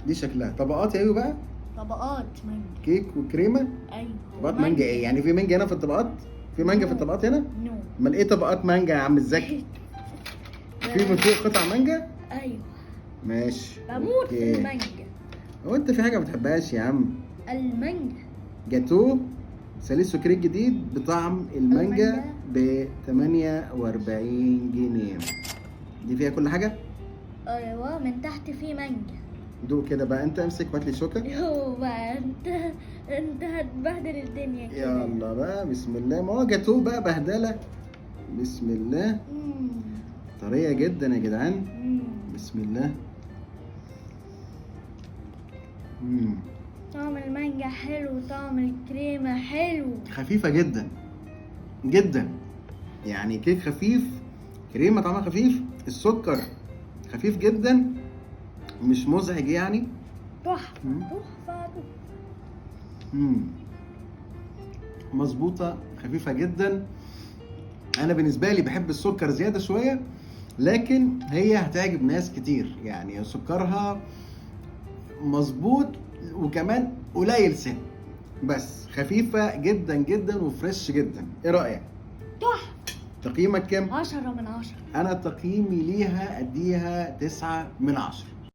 دي شكلها طبقات يا ايوه بقى. طبقات مانجا. كيك وكريمه. ايوه. طبقات مانجا ايه يعني؟ في مانجا هنا في الطبقات؟ في مانجا في الطبقات هنا؟ no. امال ايه طبقات مانجا يا عم الزكي؟ في من فوق قطع مانجا؟ ايوه. ماشي. بموت في okay. المانجا. هو انت في حاجة ما بتحبهاش يا عم؟ المانجا. جاتو salé sucré جديد بطعم المانجا ب 48 جنيه. دي فيها كل حاجة؟ ايوه، من تحت في مانجا. دوق كده بقى انت، امسك وهات لي شوكه. يوه بقى انت هتبهدل الدنيا كده. يلا بقى بسم الله. ما هو جاتو بقى بهدله. بسم الله. طرية جدا يا جدعان. بسم الله. طعم المانجا حلو، طعم الكريمة حلو. خفيفة جدا جدا، يعني كيك خفيف، كريمة طعمها خفيف، السكر خفيف جدا، مش مزعج يعني. تحفة تحفة تحفة. مظبوطة، خفيفة جدا. أنا بالنسبة لي بحب السكر زيادة شوية، لكن هي هتعجب ناس كتير، يعني سكرها مظبوط وكمان قليل سن، بس خفيفة جدا جدا وفريش جدا. ايه رأيك؟ تحفة. تقييمك كام؟ 10 من 10. أنا تقييمي ليها أديها 9 من 10.